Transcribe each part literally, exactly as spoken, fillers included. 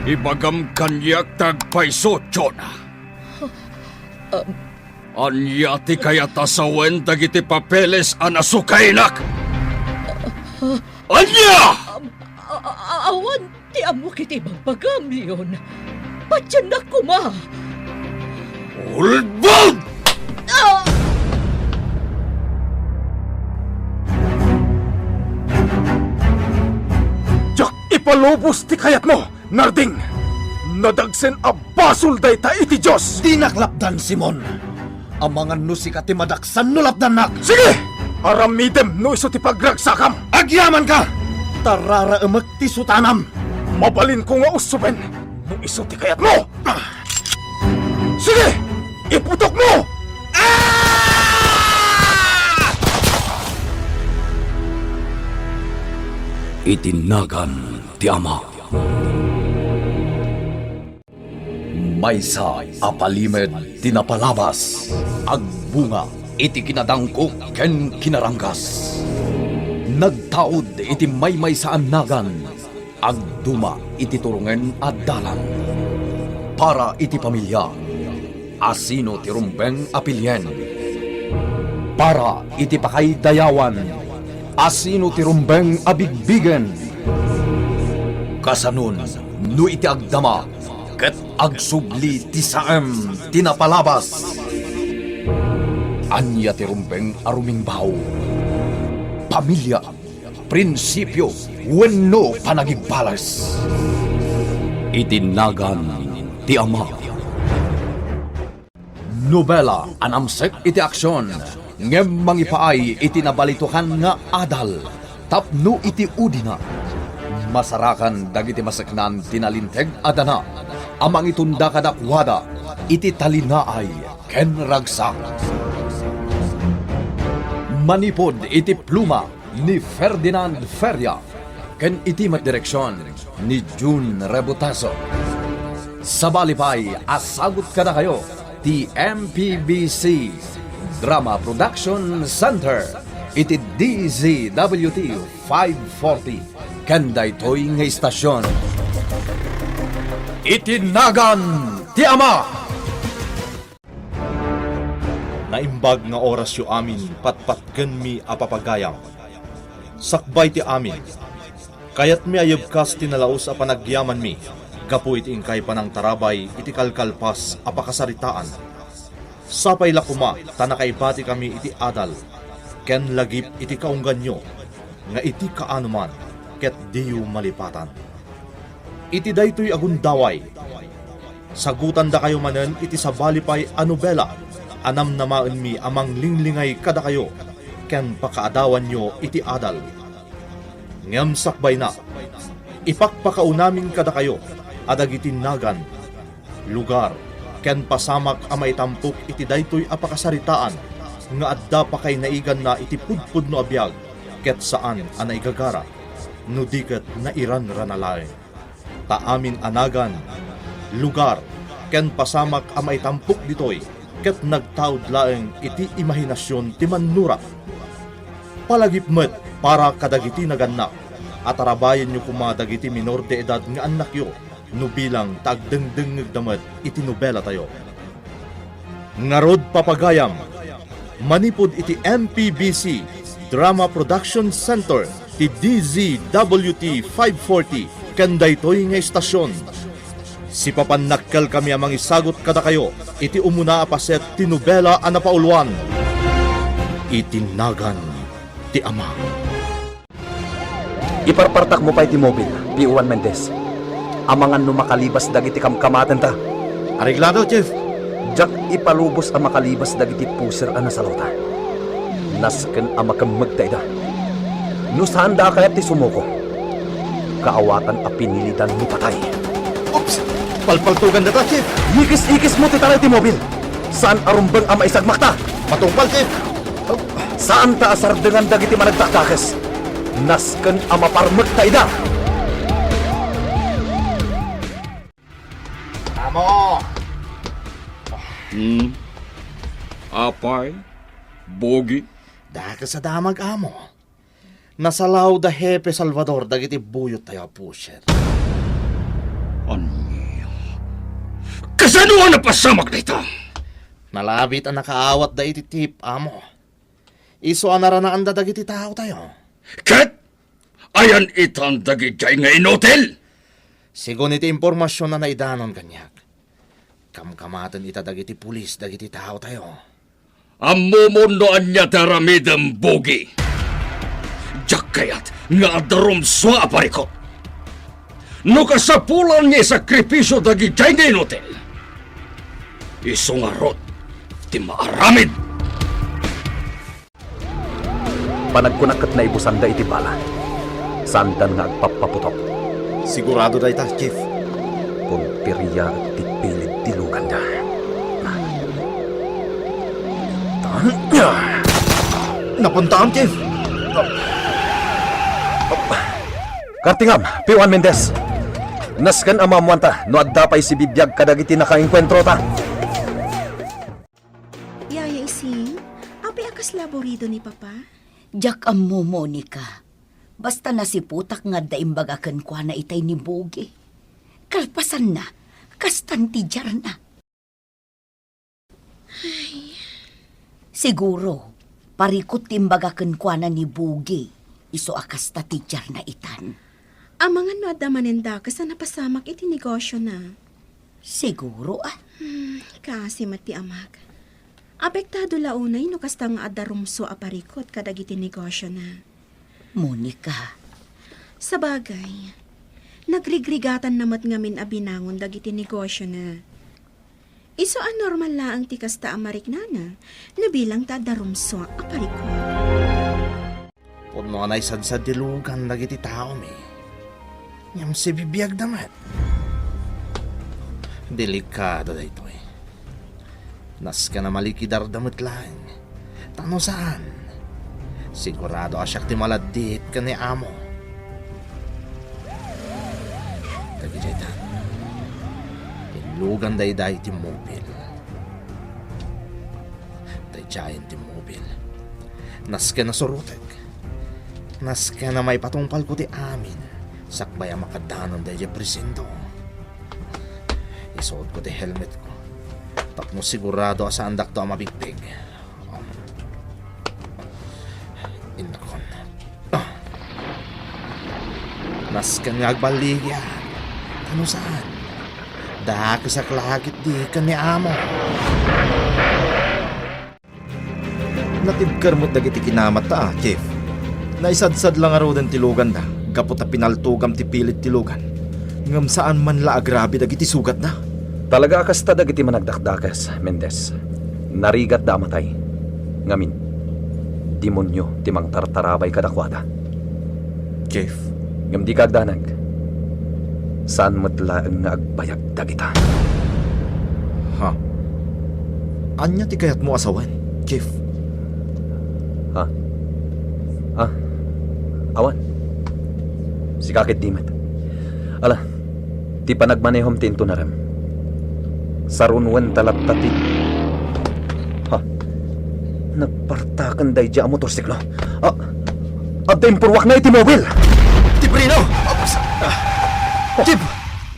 Ibagam kaniak ti agpayso, Jonah. Ania ti kayat a sawen dagiti papeles a nasukainak? Ania? A-, a-, awan ti ammok iti ibagbagam, Leon. Patiennak koma. Ulbod! Ah! Diak ipalubos ti kayatmo, Narding! Nadagsen a basol dayta iti Dios! Dinak lapdan, Simon! Amangan no sika ti madaksan no lapdannak! Sige! Aramidem no isu ti pagragsakam! Agyamanka! Tararaemek ti sutanam! Mabalinko nga usuben no isu ti kayatmo! Sige! Iputokmo! Ah! Iti nagan ti Ama. Maysa a palimed ti napalabas, agbunga iti kinadangkog ken kinaranggas. Nagtaud iti maymaysa a nagan, agduma iti turongen a dalan. Para iti pamilia, asino ti rumbeng a pilien? Para iti pakaidayawan, asino ti rumbeng a bigbigen? Kasanon, no iti agdama ket agsubli ti saem ti napalabas? Ania ti rumbeng a rumingbaw? Pamilia, prinsipio, wenno panagibalas? Iti nagan ti Ama. Nobela a namsek iti aksion, ngem mangipaay iti nabalitokan nga adal tapno iti udina. Masarakan dagiti maseknan ti nalinteg a dana a mangitunda kadakuada iti talinaay ken ragsak. Manipud iti pluma ni Ferdinand Feria ken iti met direksion ni Jun Rebutaso. Sabali pay a sagut kadakayo ti M P B C Drama Production Center iti D Z W T five forty ken daytoy nga istasion. Iti nagan ti Ama. Naimbag nga orasyo amin, patpatgenmi a papagayam. Sakbay ti amin, kayatmi a yebkas ti nalaus a panagyamanmi gapu iti inkay panangtarabay iti kalkalpas a pakasaritaan. Sapay la koma ta nakaibatikami iti adal ken lagip iti kaungganyo nga iti kaanoman ket diyo malipatan. Iti daytoy a gundaway, sagutandakayo manen iti sabali pay a nobela a namnamaenmi a manglinglingay kadakayo ken pakaadawanyo iti adal. Ngem sakbayna, ipakpakaunamin kadakayo a dagiti nagan, lugar, ken pasamak a maitampok iti daytoy a pakasaritaan nga adda pakaynaiganna iti pudpudno a biag ket saan a naigagara, no di ket nairanrana laeng. Ta amin a nagan, lugar, ken pasamak a maitampok ditoy ket nagtaud laeng iti imahinasion ti mannura. Palagip met para kadagiti nagannak a tarabayenyo koma dagiti minor de edad nga annakyo no bilang ta agdengdengngegda met iti nobelatayo. Ngarud, papagayam, manipud iti M P B C Drama Production Center ti D Z W T five forty ken daytoy nga istasion, sipapannakkelkami a mangisagut kadakayo iti umuna a paset ti nobela a napauluan, Iti Nagan ti Ama. Iparpartakmo pay ti mobil, P O one Mendez. Amangan no makalibas dagiti kamkamatenta. Areglado, Chief. Diak ipalubos a makalibas dagiti puser a nasalota. Nasken a makemmegta ida. No saanda a kayat ti sumuko, kaawatan a pinilidan no patay. Oops! Palpaltogandata, Chief. Ikis-ikismo ti taray ti mobil. Saan a rumbeng a maisagmakta. Matungpal, Chief. Saanta a sardengan dagiti managdakdakes. Nasken a maparmekta ida. Amo! Hmm? Apay? Bogi? Dakes a damag, Amo. Nasalaw da Hepe Salvador dagiti buyottayo a pusher. Ania? Kasano a napasamak dayta? Nalabit a nakaawatda iti tip, amo. Isu a naranaanda dagiti taotayo. Ket ayan itan dagidiay nga inutil? Sigun iti impormasion a naidanon kaniak, kamkamaten ita dagiti pulis dagiti taotayo. Ammomon no ania ti aramidem, Bugi. Diak kayat nga adda rumsua a parikut. No kasapulan nga isakripisio dagidiay nga inutil, isu ngarud ti maaramid. Panagkunak ket naibusanda iti bala. Saandan nga agpappaputok. Sigurado dayta, Chief. Punteria ti pilid ti luganda. Napuntaam, Chief. Kartingam, P one Mendez. Nasken a maammuanta no adda pay sibibiag kadagiti nakaenkuentrota. Yaya Ising, apay a kasla aburido ni Papa? Diak ammo, Monica. Basta nasiputak nga adda imbaga kenkuana itay ni Bugi. Kalpasanna, kastan ti diarna. Ay. Siguro, parikut ti imbaga kenkuana ni Bugi, isu a kasta ti diarna itan. Amangan no adda manen dakes a napasamak iti negosiona. Siguro, ah. Hmm, kaasi met ti amak. Apektado la unay no kasta nga adda rumsua a parikut kadagiti negosiona. Monica. Sabagay, nagrigrigatanna met ngamin a binangon dagiti negosiona. Isu a normal laeng ti kasta a mariknana, no bilang ta adda rumsua a parikut. Pudno a naisadsad ti lugan dagiti taomi. Ngem sibibiagda met. Delikado daytoy. Nasken a malikidarda met laeng. Ta no saan, sigurado a siak ti maladdit ken ni Amo. Dagiti dayta, inluganda ida iti mobil. Daydiayen ti mobil. Nasken a surotek. Nasken a maipatungpalko ti amin sakbay a makadanon daydiay presinto. Isuotko ti helmetko tapno sigurado a saandakto a mabigpig. Innakon. Ah. Nasken nga agballigian. Ta no saan, dakesak la ketdi ken ni Amo. Natibker met dagiti kinamatta, Chief. Naisadsad la ngaruden ti luganda gapu ta pinaltogam ti pilid ti lugan. Ngem saan man la agrabe dagiti sugatda. Talaga a kasta dagiti managdakdakes, Mendez. Narigatda a matay. Ngamin, demonio ti mangtartarabay kadakuada. Chief. Ngem dika agdanag. Saan met laeng nga agbayag dagita. Ha? Ania ti kayatmo a sawen, Chief? Ha? Ah, awan. Sika ketdi met. Ala, ti panagmanehom ti intunarem. Sarunoen ta latta ti, ha? Nagpartaken daydiay a motorsiklo. Ah, adda impurruakna iti mobil! Ti preno! Chief!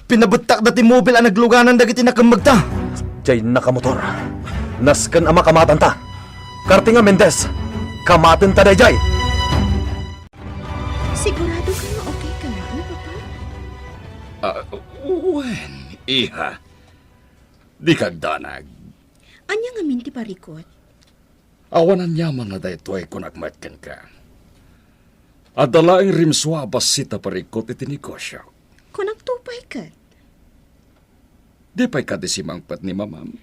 Pinabettakda ti mobil a nagluganan dagiti nakemmegta. Diay nakamotor. Nasken a makamatanta. Kartinga, Mendez, kamatenta daydiay. Sigurado ka nga okay ka laeng, Papa? Ah, wen, iha. Dika agdanag. Ania ngamin ti parikut? Awan aniamanna daytoy, kunak met kenka. Adda laeng rimsua a bassit a parikut iti negosio. Kunakto pay ket. Di pay kadi simangpet ni Mamam?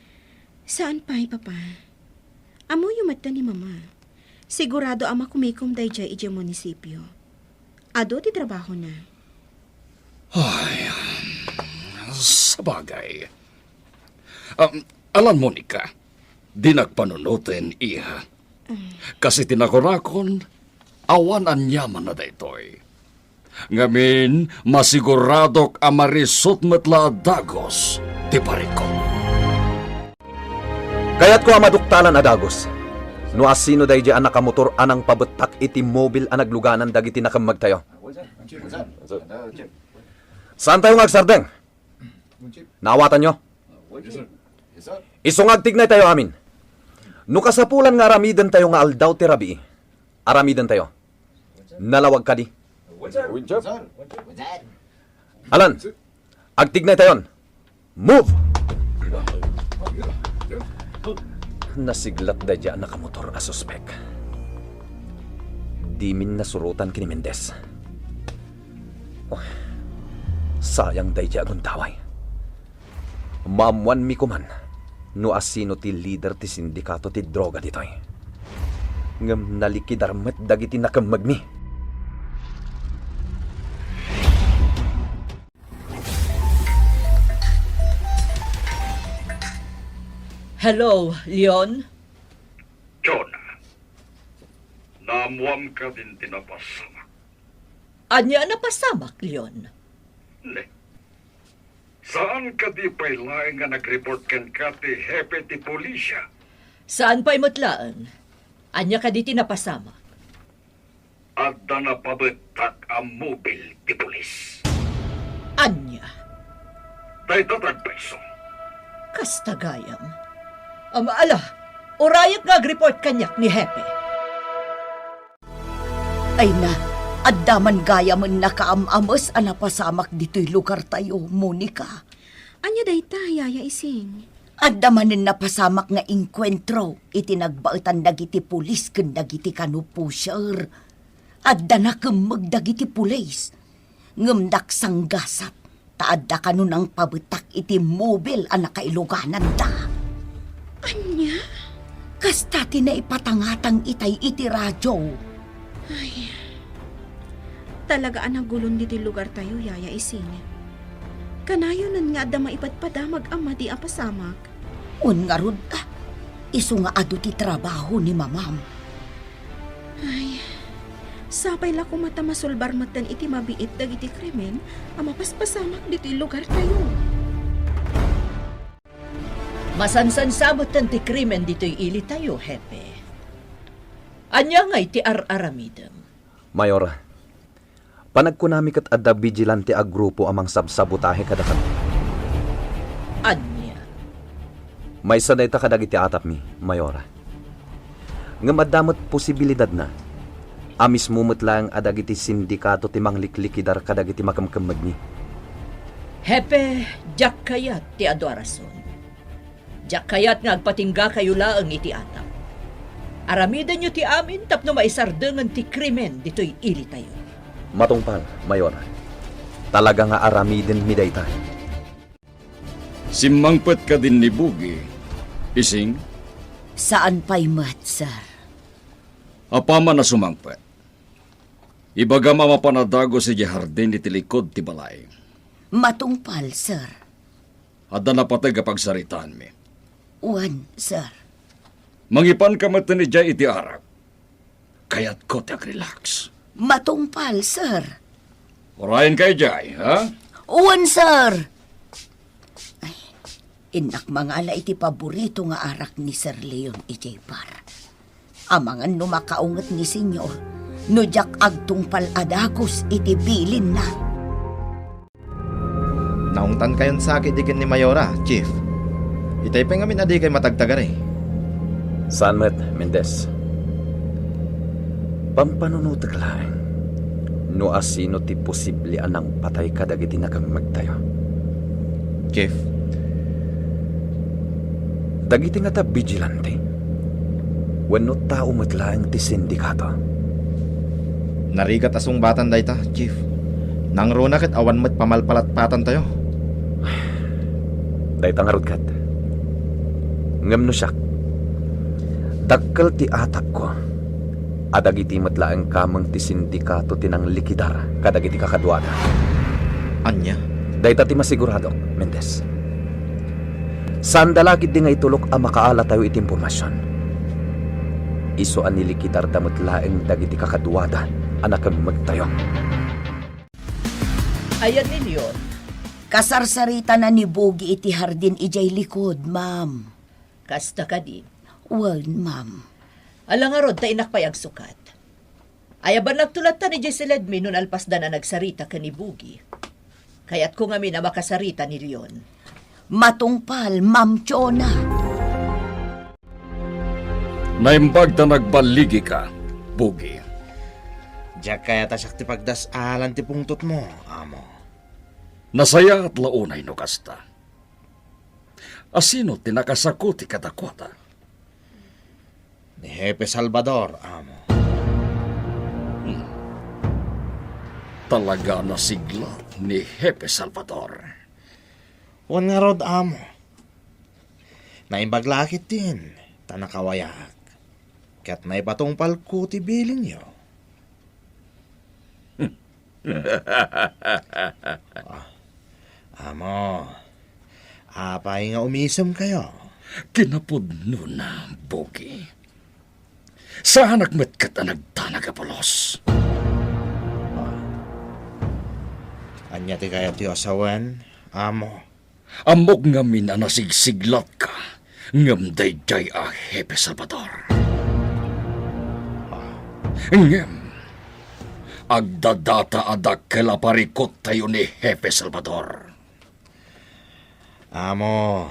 Saan pay, Papa. Ammoyo met ni Mama. Sigurado a makumikom daydiay idiay munisipio. Adu ti trabahona. Ay, sabagay. Um, alan, Monica, dinak panunoten, iha. Kas iti nakunakon, awan aniamanna daytoy. Ngamin, masiguradok a marisut met la a dagus ti parikut. Kayatko a maduktalan a dagus no asino daydiay a nakamotor a nangpabettak iti mobil a nagluganan dagiti nakemmegtayo. Saantayo nga agsardeng. Naawatanyo? Isu nga agtignaytayo amin. No kasapulan nga aramidentayo nga aldaw ti rabii, aramidentayo. Nalawag kadi. Alan, agtignaytayon. Move! Nasiglat daydiay a nakamotor a suspek. Dimin nasurotan ken ni Mendez. Oh, sayang daydiay a gundaway. Maammoanmi koman no asino ti lider ti sindikato ti droga ditoy. Ngem nalikidar met dagiti nakemmegmi. Hello, Leon? Jonah, naammoam kadin ti napasamak? Ania a napasamak, Leon? Ne. Saan kadi pay laeng nga nag-report kenka ti hepe ti pulisya? Saan pay met laeng. Ania kadi ti napasamak? Adda napabettak a mobil ti pulis. Ania? Dayta ti agpayso. Kasta gayam. Ama, ala, urayek nga ag-report kaniak ni Hepe. Ay na, adda man gayamen nakaam-ames a napasamak ditoy lugartayo, Monica. Ania dayta, Yaya Ising? Adda manen napasamak nga engkuentro iti nagbaetan dagiti pulis ken dagiti kano pusher. Adda nakemmeg dagiti pulis, ngem nagsanggasat ta adda kano nangpabettak iti mobil a nakailugananda. Ania? Kasta ti naipatangatang itay iti radio. Ay, talaga a nagulon ditoy lugartayo, Yaya Ising. Kanayonen nga adda maipadpadamag a madi a pasamak. Wen ngarud, ah, isu nga adu ti trabaho ni Mamam. Ay, sapay la koma ta masulbar metten iti mabiit dagiti krimen a mapaspasamak ditoy lugartayo. Masansansa metten ti krimen ditoy ilitayo, Hepe. Ania ngay ti ar-aramidem? Mayor, panagkunami ket adda bigilante a grupo a mangsabsabotahe kadakami. Ania? Maysa dayta kadagiti atapmi, Mayor. Ngem adda met posibilidadna a mismo met laeng a dagiti sindikato ti mangliklikidar kadagiti makemkemmegmi. Hepe, diak kayat ti adu a rason. Diak kayat nga agpatinggakayo laeng iti atap. Aramidenyo ti amin tapno maisardengen ti krimen ditoy ilitayo. Matungpal, Mayor. Talaga nga aramidenmi dayta. Simmangpet kadin ni Bugi, Ising? Saan pay met, sir. Apaman a sumangpet, ibagam a mapan a dagus idiay hardin iti likud ti balay. Matungpal, sir. Adda napateg a pagsaritaanmi. Wen, sir. Mangipanka metten idiay iti arak. Kayatko ti agrelax. Matungpal, sir. Urayenka idiay, ha? Wen, sir. Ay, innak mangala iti paborito nga arak ni Sir Leon idiay bar. Amangan no makaunget ni Senyor, no diak agtungpal a dagus iti bilinna. Naungtankayon sa ketdi ken ni Mayora, Chief. Itay pay ngamin a dikay matagtagari. Saan met, Mendez. Pampanunotek laeng no asino ti posible a nangpatay kadagiti nakemmegtayo. Chief. Dagiti ngata bigilante? Wenno tao met laeng ti sindikato? Narigat a sungbatan dayta, Chief. Nangruna ket awan met pamalpalatpatantayo. Dayta ngarud ket. Ngem no siak, dakkel ti atapko a dagiti met laeng kameng ti sindikato ti nanglikidar kadagiti kakaduada. Ania? Dayta ti masiguradok, Mendez. Saanda la ketdi nga itulok a makaalatayo iti impormasion. Isu a nilikidarda met laeng dagiti kakaduada a nakemmegtayo. Ayan ni Leon. Kasarsaritana ni Bugi iti hardin idiay likud, ma'am. Kasta kadi? Wen, ma'am. Ala ngarud ta innak pay agsukat. Ayabannakto latta ni Jesseledmi no nalpasdan a nagsarita ken ni Bugi. Kayatko ngamin a makasarita ni Leon. Matungpal, Ma'am Chona. Naimbag ta nagballigika, Bugi. Diak kayat a siak ti pagdas-alan ti pungtotmo, amo. Nasayaat la unay no kasta. Asino ti nakasakuti kadakuada? Ni Hepe Salvador, amo. Hmm. Talaga a nasiglat ni Hepe Salvador. Wen ngarud, amo. Naimbag la ketdin ta nakawayaak. Ket naipatungpalko ti bilinyo. Ah, amo, apay nga umisemkayo? Kinapudnona, Bugi. Saanak met ket a nagdanag a pulos. Ah. Ania ti kayatyo a sawen, amo? Ammok ngamin a nasigsiglatka, ngem daydiay a Hepe Salvador. Ah. Ngem, agdadata a dakkel a parikottayo ni Hepe Salvador. Amo,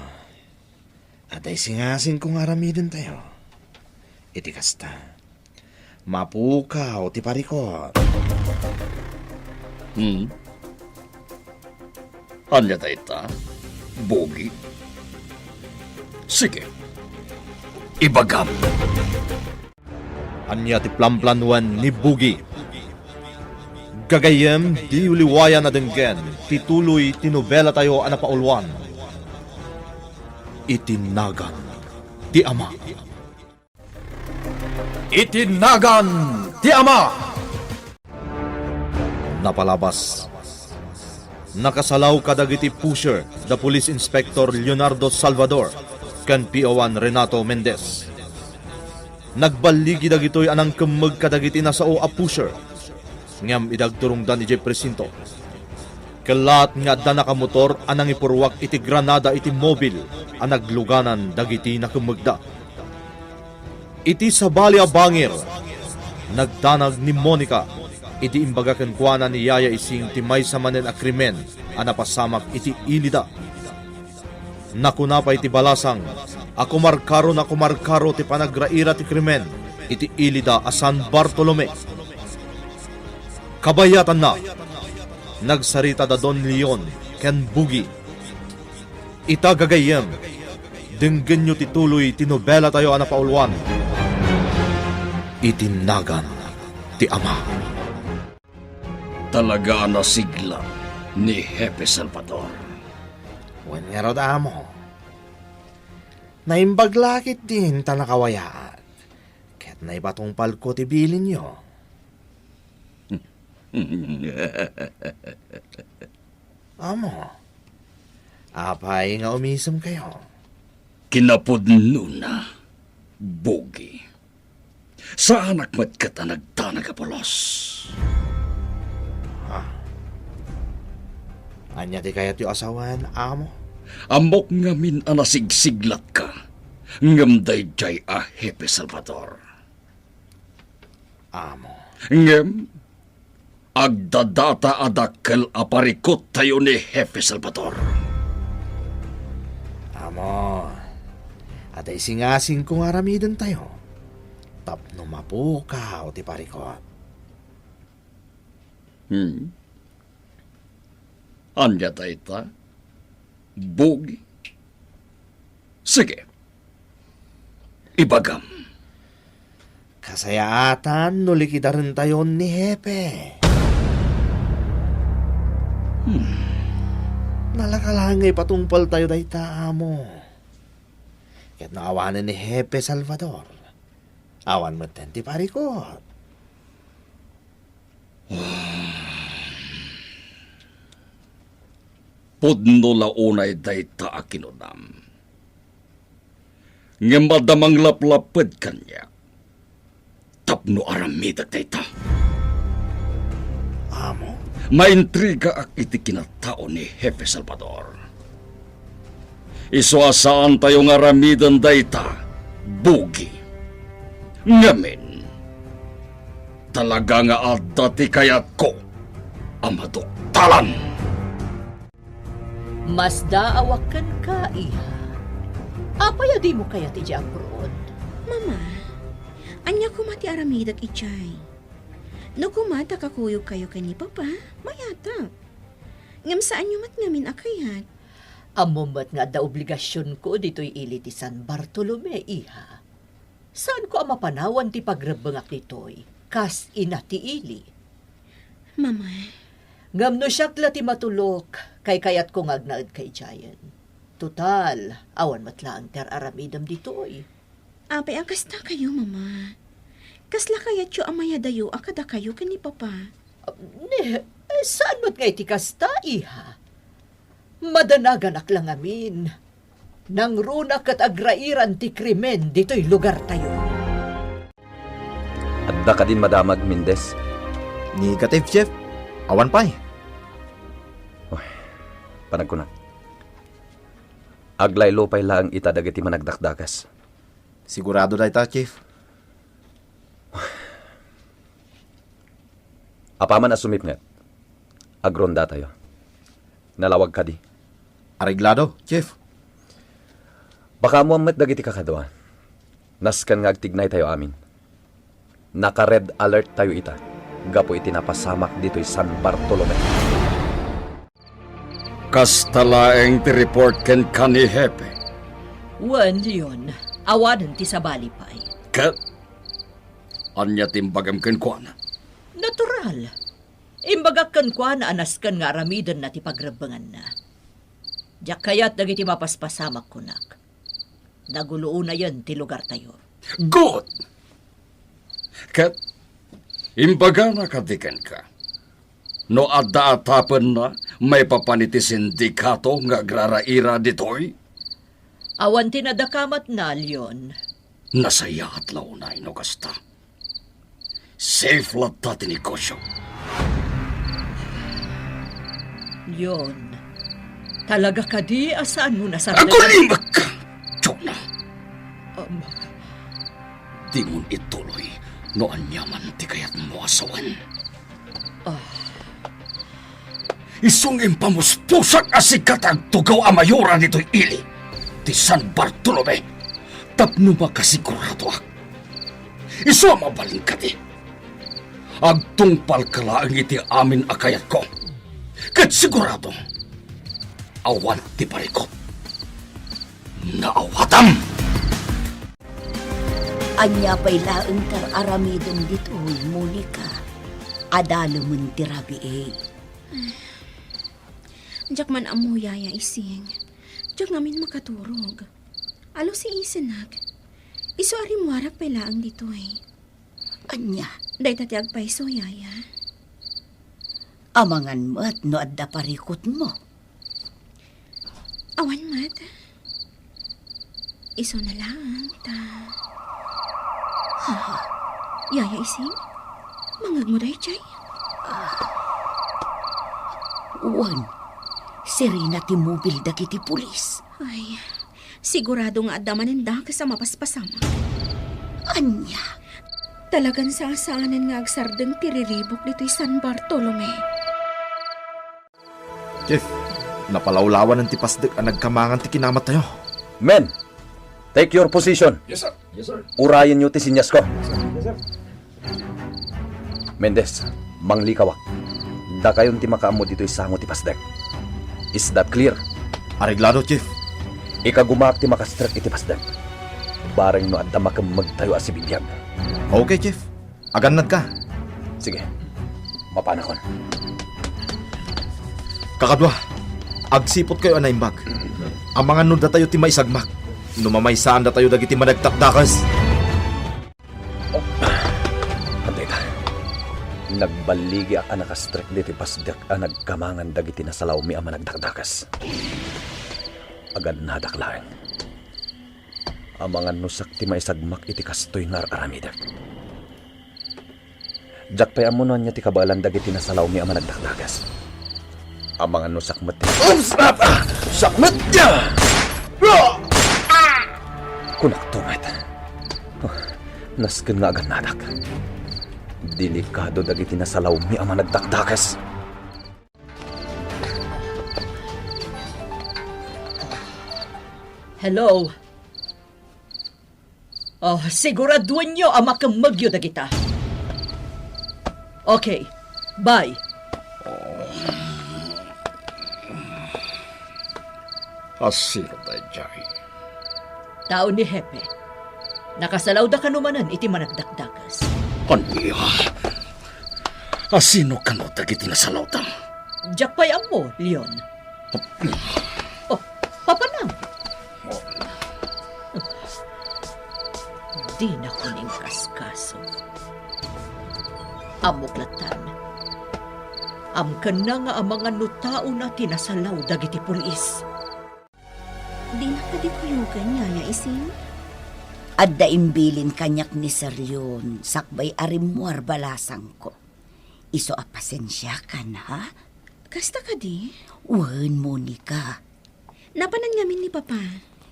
adda isingasingko nga aramidentayo. Iti kasta, mapukaw ti parikut. Hmm? Ania dayta, Bugi? Sige, ibagam. Ania ti planplanuan ni Bugi? Gagayyem, diyo liwayan a denggen ti tuloy ti nobelatayo a napauluan, Iti Nagan ti Ama. Iti Nagan ti Ama. Napalabas, nakasalaw kadagiti pusher da Police Inspector Leonardo Salvador ken P O one Renato Mendez. Nagballigi dagitoy a nangkemmeg kadagiti nasao a pusher, ngem idi agturongdan idiay presinto, kellaat nga adda nakamotor a nangipurruak iti granada iti mobil a nagluganan dagiti nakemmegda. Iti sabali a bangir, nagdanag ni Monica idi imbaga kenkuana ni Yaya Ising ti maysa manen a krimen a napasamak iti ilida. Nakuna pay ti balasang a kumarkaro na kumarkaro ti panagraira ti krimen iti ilida a San Bartolome. Kabayatanna, nagsarita da Don Leon ken Bugi. Ita gagayyem, denggenyo ti tuloy ti nobelatayo a napauluan, Iti Nagan ti Ama. Talaga a nasigla ni Hepe Salvador. Wen ngarud, amo. Naimbag la ketdin ta nakawayaak, ket naipatungpalko ti bilinyo. Amo, apay nga umisemkayo? Kinapudnona, Bugi. Saanak met ket a nagdanag a pulos. Ah. Ania ti kayatyo a sawen, amo? Ammok ngamin a nasigsiglatka, ngem daydiay a Hepe Salvador. Amo. Ngem, agdadata a dakkel a parikottayo ni Hepe Salvador. Amo, adda isingasingko nga aramidentayo tapno mapukaw ti parikut. Hmm? Ania dayta? Bugi? Sige. Ibagam. Kasayaatan no likidarentayon ni Hepe. Hmm. Nalaka la nga ipatungpaltayo dayta, amo. Ket no awanen ni Hepe Salvador, awan metten ti parikut. Pudno la unay dayta a kinunam. Ngem adda manglaplapped kaniak tapno aramidek dayta. Amo? Maintrigaak iti kinatao ni Hepe Salvador. Isu a saantayo nga aramiden dayta, Bugi. Ngamin, talaga nga adda ti kayatko a maduktalan. Masdaawak kenka, iha. Apay a dimo kayat idiay abroad? Mama, ania koma ti aramidek idiay? No koma ta kakuyogkayo ken ni Papa, mayatak. Ngem saanyo met ngamin a kayat. Ammom met nga adda obligasionko ditoy ili ti San Bartolome, iha. Saanko a mapanawan ti pagrebbengak ditoy, kas ina ti ili. Mama. Ngem no siak la ti matulok, kaykayatko nga agnaedka idiayen. Total, awan met laeng ti ar-aramidem ditoy. Apay a kasta kayo, Mama? Kasla kayatyo a mayadayo a kadakayo ken ni Papa? Ne, eh, saan met nga iti kasta, iha? Madanaganak la ngamin. Nangrunak ket agrairan ti krimen ditoy lugartayo. Adda kadin madamag, Mendez? Negative, Chief. Awan pay. Uy, panagkunak. Aglaylo pay laeng ita dagiti managdakdakes. Sigurado dayta, Chief. Apaman a sumipnget, agrondatayo. Nalawag kadi. Areglado, Chief. Pakaammoam met dagiti kakadua. Nasken nga agtignaytayo amin. Naka-red alert tayo ita, gapu iti napasamak ditoy San Bartolome. Kasta laeng ti report kenka ni Hepe. Wen, Leon, awanen ti sabali pay. Ket ania ti imbagam kenkuana? Natural. Imbagak kenkuana a nasken nga aramidenna ti pagrebbenganna. Diak kayat dagiti mapaspasamak kunak. Naguloonayen ti lugartayo. Good! Ket imbagana kadi kenka, no adda atapenna maipapan iti sindikato nga agraraira ditoy? Awan ti nadakamatna, Leon. Nasayaat la unay no kasta. Safe latta ti negosyo. Leon, talaga kadi a saanmo nasarden? Agulimek ka, Jonah! Um, Dimon ituloy no aniaman ti kayatmo a sawen. Ah. Isu nga impamuspusak a sika ti agtugaw a mayora ditoy ili ti San Bartolome tapno makasiguradoak. Isu a mabalin kadi, agtungpalka laeng iti amin a kayatko. Ket sigurado, awan ti parikut. Naawatam! Ania pay laeng ti ar-aramidem ditoy, Monica? Adalemen ti rabii. Diak man ammo, Yaya Ising. Diak ngamin makaturog. Alusiisenak. Isu a rimmuarak pay laeng ditoy. Ania? Dayta ti agpayso, Yaya. Amangan met no adda parikutmo. Awan met. Isuna laeng ta. Ha? Yaya Ising? Mangngegmo daydiay? Ah. Wen, sirena ti mobil dagiti pulis. Ay, sigurado nga adda manen dakes a mapaspasamak. Ania? Talagan saanen nga agsardeng ti riribuk ditoy San Bartolome. Chief, napalawlawanen ti pasdek a nagkamangan ti kinamatayo. Men, take your position. Yes, sir. Yes, sir. Urayenyo ti seniasyo. Yes, sir. Mendez, manglikawak. Dakayon ti makaammo ditoy sango ti pasdek. Is that clear? Areglado, Chief. Ikagumaak ti makastrek iti pasdek. Bareng no adda makemmegtayo a sibibiag. Okay, Chief. Agannadka. Sige. Mapanakon. Kakadua, agsiputkayo a naimbag. Amangan no datayo ti maisagmak no mamaysaandatayo dagiti managdakdakes. Adda ita. Nagballigiak a nakastrek ditoy pasdek a nagkamangan dagiti nasalawmi a managdakdakes. Agannadak laeng. Amangan no siak ti maisagmak iti kastoy nga ar-aramidek. Diak pay ammo no ania ti kabaelan dagiti nasalawmi a managdakdakes. Amangan no siak met ti... Oops! Ah! Ah! Siak met! Ah! Kunakto met. Oh, nasken nga agannadak. Delikado dagiti nasalawmi a managdakdakes. Hello? Oh, siguraduenyo a makemmegyo dagita. Okay. Bye. Asino daydiay? Tao ni Hepe. Nakasalawda kano manen iti managdakdakes. Ania? Asino kano dagiti nasalawda? Diak pay ammo, Leon. Oh, papanam. Dinakon inkaskaso. Ammok lattan. Amkenna nga amangan no taona ti nasalaw dagiti pulis. Dinak kadi kuyogan, Yaya Ising? Adda imbilin kaniak ni Sir Leon sakbay a rimmuar balasangko. Isu a pasensiakan, ha? Kasta kadi? Wen, Monica. Napanan ngamin ni Papa?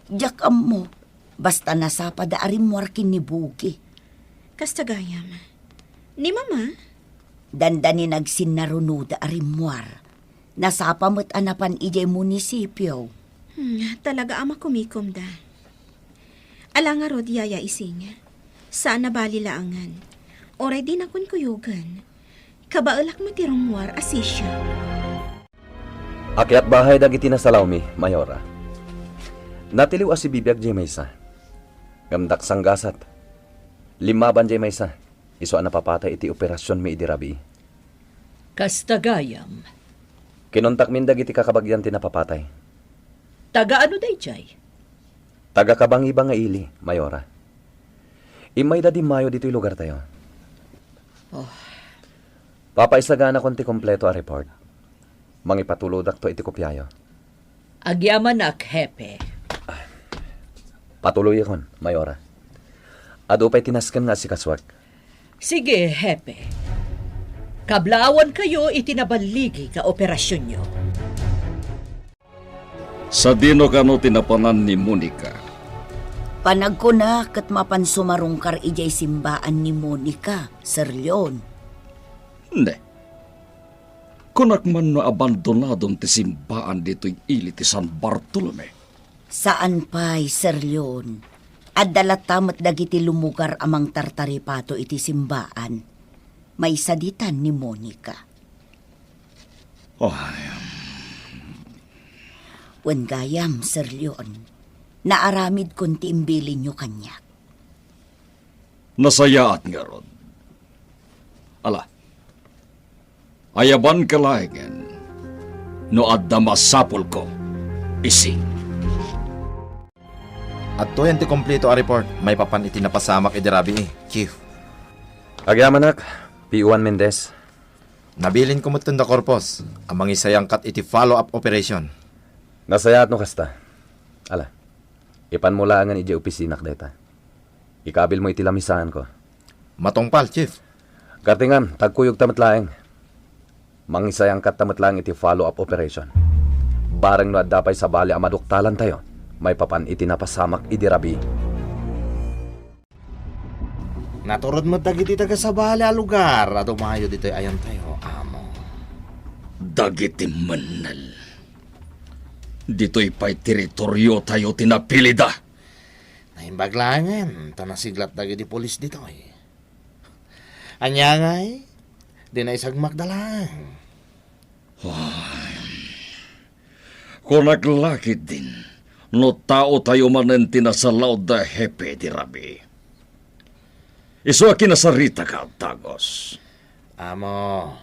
Diak ammo. Basta nasapada a rimmuar ken ni Bugi. Kasta gayam. Ni Mama? Dandani nagsinnarunoda a rimmuar. Nasapa met a napan idiay munisipio. Hmm, talaga a makumikomda. Ala ngarud, Yaya Ising. Saan a bali laengen. Uray dinakon kuyogan. Kabaelak met ti rummuar a sisiak. Akyat bahay dagiti nasalawmi, Mayora. Natiliw a sibibiag diay maysa. Ngem daksanggasat. Limmaban diay maysa. Isu a napapatay iti operasionmi idi rabii. Kasta gayam. Kinuntakmin dagiti kakabagian ti napapatay. Taga ano daydiay? Taga Kabangiba nga ili, Mayora. Immayda dimmayo ditoy lugartayo. Oh. Papaisaganakon ti kompleto a report. Mangipatulodakto iti kopiayo. Agyamanak, Hepe. Patuloyakon, Mayora. Adu pay ti nasken nga asikasuak. Sige, Hepe. Kablaawankayo iti naballigi nga operasionyo. Sadino kano ti napanan ni Monica? Panagkuna ket mapan sumarungkar idiay simbaan ni Monica, Sir Leon. Ne. Kunak man no abandonadon ti simbaan ditoy ili ti San Bartolome. Saan pay, Sir Leon. Adda latta met dagiti lumugar a mangtartaripato iti simbaan. Maysa ditan ni Monica. Ay. Wen gayam, Sir Leon. Naaramidkon ti imbilinyo kaniak. Nasayaat ngarud. Ala, ayabanka laengen no adda masapulko, Ising. Adtoyen ti kompleto a report maipapan iti napasamak idi rabii, Chief. Agyamanak, P O one Mendez. Nabilinko met ken da Corpus a mangisayangkat iti follow-up operation. Nasayaat no kasta. Ala, ipanmo laengen idiay opisinak dayta. Ikabilmo iti lamisaanko. Matungpal, Chief. Gartingam, tagkuyogta met laeng. Mangisayangkatta met laeng iti follow-up operation. Bareng no adda pay sabali a maduktalantayo maipapan iti napasamak idi rabii. Naturod met dagiti taga-sabali a lugar a dumayo ditoy ayantayo, Amo. Dagiti mennel. Ditoy pay teritoriotayo ti napilida. Naimbag laengen ta nasiglat dagiti pulis ditoy. Ania ngay? Di naisagmakda laeng. Ay, kunak la ketdin no taotayo manen ti nasalawda, Hepe, idi rabii. Isu a kinasaritak a dagus. Amo,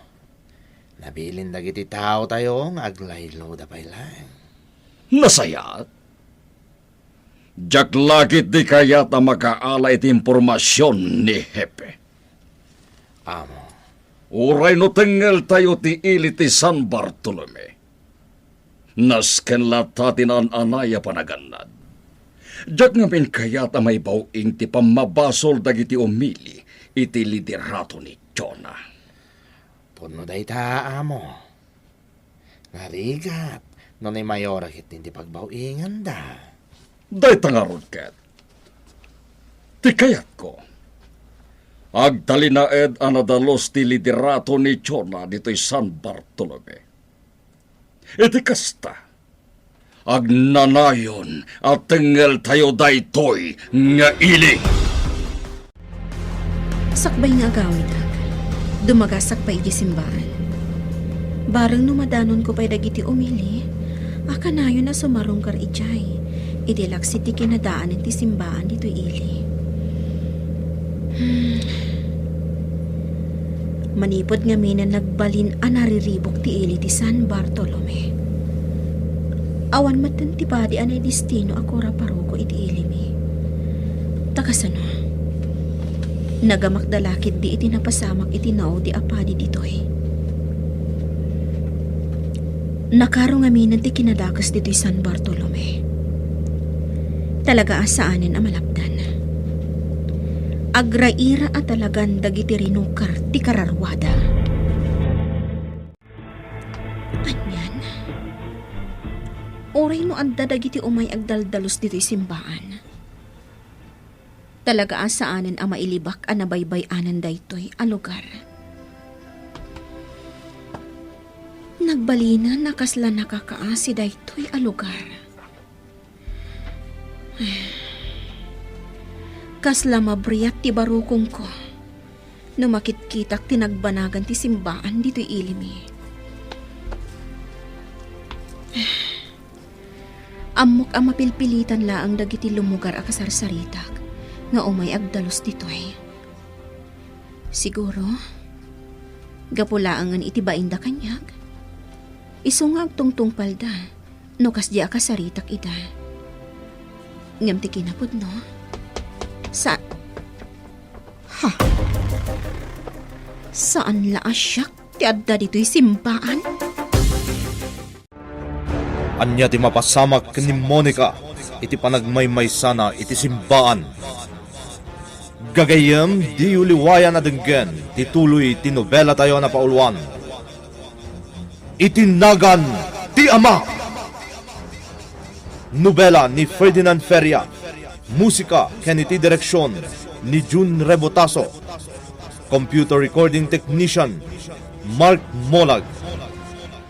nabilin dagiti taotayo nga aglayloda pay laeng. Nasayaat. Diak la ketdi kayat a makaala iti impormasion ni Hepe. Amo. Uray no tengngeltayo ti ili ti San Bartolome, nasken latta ti naan-anay a panagannad. Diak ngamin kayat a maibaw-ing ti pammabasol dagiti umili iti liderato ni Jonah. Pudno dayta, Amo. Narigat no ni Mayora ketdin ti pagbaw-inganda. Dayta ngarud ket ti kayatko. Agtalinaed a nadalus ti liderato ni Jonah ditoy San Bartolome. Iti kasta, Agnanayon a tengngeltayo daytoy nga ili. Sakbay nga agawidak, dumagasakto pay idiay simbaan. Bareng no madanonko pay dagiti umili a kanayon a sumarungkar idiay, idi laksid ti kinadaanen ti simbaan ditoy ili. Hmm. Manipud ngamin a nagbalin a nariribuk ti ili ti San Bartolome. Awan metten ti padi a naidestino a kura paroko iti ilimi. Ta kasano? Nagamakda la ketdi iti napasamak iti naudi a padi ditoy. Nakaro ngamin ti kinadakes ditoy San Bartolome. Talaga a saanen a malapdan. Agraira a talagan dagiti rinukar ti kararuada. Anian? Uray no adda dagiti umay agdaldalus ditoy simbaan. Talaga a saanen a mailibak a nabaybay-anan daytoy a lugar. Nagbalinen a kasla nakakaasi daytoy a lugar. Kasla mabriat ti barukongko no makitkitak ti nagbanagan ti simbaan ditoy ilimi. Ammok a mapilpilitan laeng dagiti lumugar a kasarsaritak nga umay agdalus ditoy. Siguro, gapu laengen iti bainda kaniak, isu nga agtungtungpalda no kasdi a kasaritak ida. Ngem ti kinapudno, sa-, ha? Saan la a siak ti adda ditoy simbaan? Ania ti mapasamak ken ni Monica iti panagmaymaysana iti simbaan? Gagayyem, diyo liwayan a denggen ti tuloy ti nobelatayo a napauluan, Iti Nagan ti Ama. Nobela ni Ferdinand Feria. Musika ken iti direksion ni Jun Rebotaso. Computer recording technician, Mark Molag.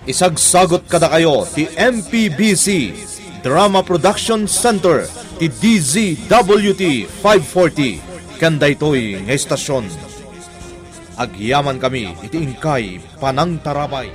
Isagsagut kadakayo ti M P B C Drama Production Center, ti D Z W T five forty, ken daytoy nga estasion. Agyamankami iti inkay panangtarabay.